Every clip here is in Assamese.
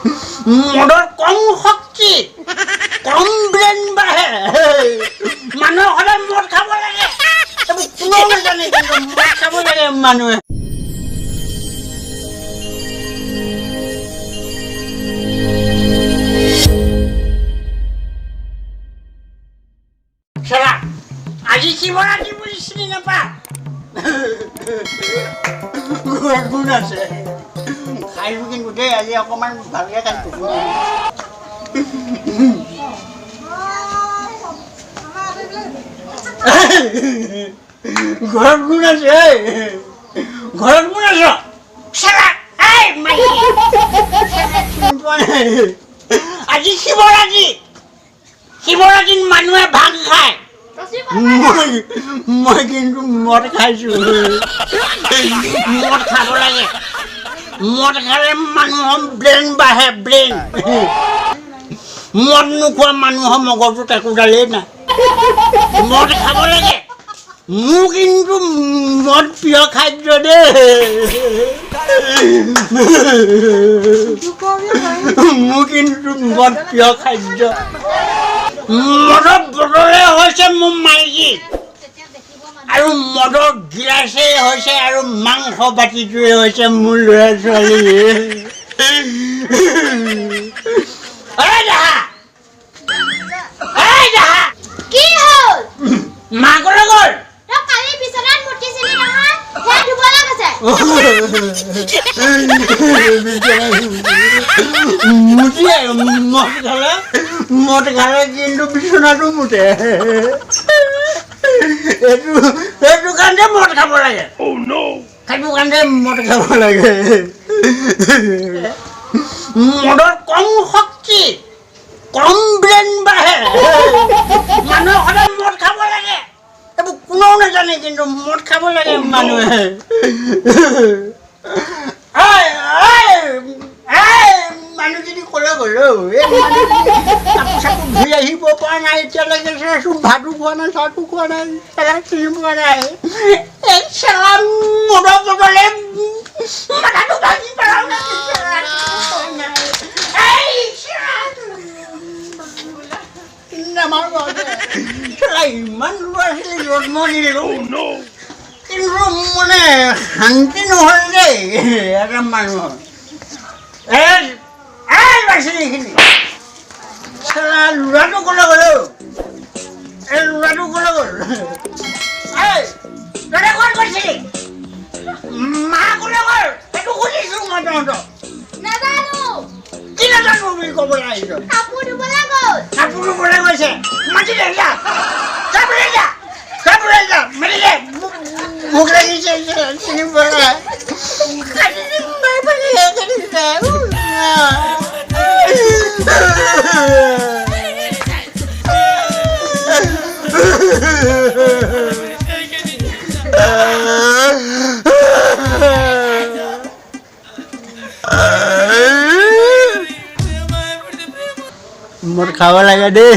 মদৰ কম শক্তি, কম ব্ৰেইন বাঢ়ে। মানুহে সদায় মদ খাব লাগে, এইবোৰ কোনেও নাজানে, কিন্তু মদ খাব লাগে মানুহে। চেলা, আজি শিৱৰাত্ৰি বুলি চিনি নাপা। ঘৰত গুণ আছে, খাইছো কিন্তু দেই, আজি অকণমান ভালকে খাইছো। ঘৰত গুণ আছে, এই। ঘৰত গুণ আছে। চেলা, এই মাইকী। চিনি পোৱা নাই। আজি শিৱৰাত্ৰি, শিৱৰাত্ৰিত মানুহে ভাং খায়। মই কিন্তু মদ খাইছো। মদ খাব লাগে, মদ খালে মানুহৰ ব্ৰেইন বাঢ়ে, ব্ৰেইন। মদ নোখোৱা মানুহৰ মগজুত একোডালেই নাই। মদ খাব লাগে। মোৰ কিন্তু মদ প্ৰিয় খাদ্য দেই। মোৰ কিন্তু মদ প্ৰিয় খাদ্য। মদৰ বটলে হৈছে মোৰ মাইকী, আৰু মদৰ গিলাচেই হৈছে আৰু মাংস বাতিটোৱে হৈছে মোৰ ল'ৰা ছোৱালী। এই দেহা, এই দেহা। কি হ'ল? মা ক'লৈ গ'ল? তই কালি বিচনাত মুতিছিলি নহয়, সেয়া ধুবলৈ গৈছে। মুতিয়ে মদ খালে, মদ খালে কিন্তু বিচনাটো মুতে। এইটো কাৰণে মদ খাব লাগে, সেইটো কাৰণে মদ খাব লাগে। মদৰ কম শক্তি, কম ব্ৰেইন বাঢ়ে। মানুহে সদায় মদ খাব লাগে, এইবোৰ কোনেও নাজানে, কিন্তু মদ খাব লাগে মানুহে। এই, এই, এই, মানুহজনী ক'লৈ গ'ল অ'? এই মানুহজনী কাপোৰ চাপোৰ ধুই আহিব পৰা নাই এতিয়ালৈকে। চাচোন, ভাতো খোৱা নাই, চাহটো খোৱা নাই, চেলা চিনি পোৱা নাই। এই চেলা মদৰ বদলে মাথাটো ভাঙি পেলাওঁ নেকি? চেলা চিনি পোৱা নাই। এই চেলা নামাৰো আৰু। চেলা ইমান ল'ৰা ছোৱালী জন্ম দিলোঁ, কিন্তু মানে শান্তি নহ'ল দেই এটা মানুহৰ। এই এই ল'ৰা ছোৱালীখিনি, চেলা ল'ৰাটো ক'লৈ গ'ল অ'? এই ল'ৰাটো ক'লৈ গ'ল? এই তহঁতে ক'ত গৈছিলি? মা ক'লৈ গ'ল সেইটো সুধিছোঁ মই তহঁতক। নাজানো। কি নাজানো বুলি ক'বলৈ আহিছ? কাপোৰ ধুবলৈ গ'ল। কাপোৰ ধুবলৈ গৈছে? মাতি দে, যা, যাবলৈ যা, যাবলৈ যা, মাতি দে। ভোক লাগিছে, চিনি পোৱা নাই। কাটি দিম, মাৰি পেলাই কাটি দিছে। মদ খাব লাগে দেই।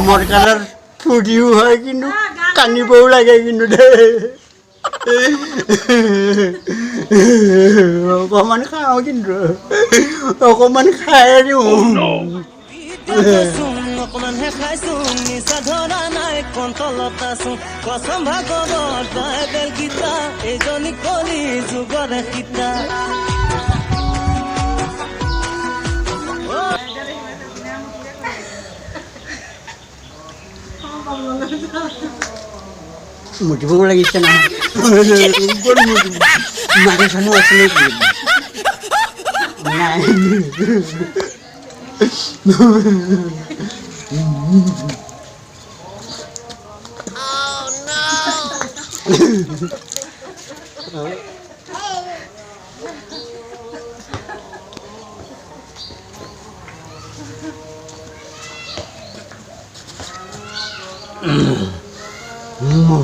মদ খালে ফূৰ্তিও হয়, কিন্তু কান্দিবও লাগে কিন্তু দেই। অকণমান খাওঁ, কিন্তু অকণমান খাই দিওঁ। অকণমানহে খাইছো, নিচা ধৰা নাই, কণ্টলত আছো। কচম ভাগৱত, বাইবেল, গীতা, এইজনী কলি যুগৰে সীতা। মুতিবও লাগিছে নহয়, ক'ত মুতিম? মানুহ চানুহ আছে নেকি? নাই।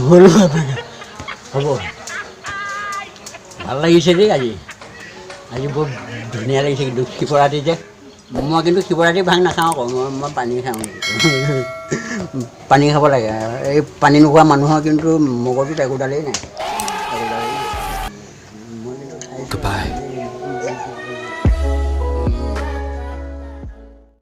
হ'ল বাপেকে, হ'ব। ভাল লাগিছে দেই আজি, আজি বৰ ধুনীয়া লাগিছে। কিন্তু শিৱৰাত্ৰি যে, মই কিন্তু শিৱৰাত্ৰি ভাং নাখাওঁ আকৌ, মই পানী খাওঁ। পানী খাব লাগে। এই পানী নোখোৱা মানুহৰ কিন্তু মগজুত একোডালেই নাই।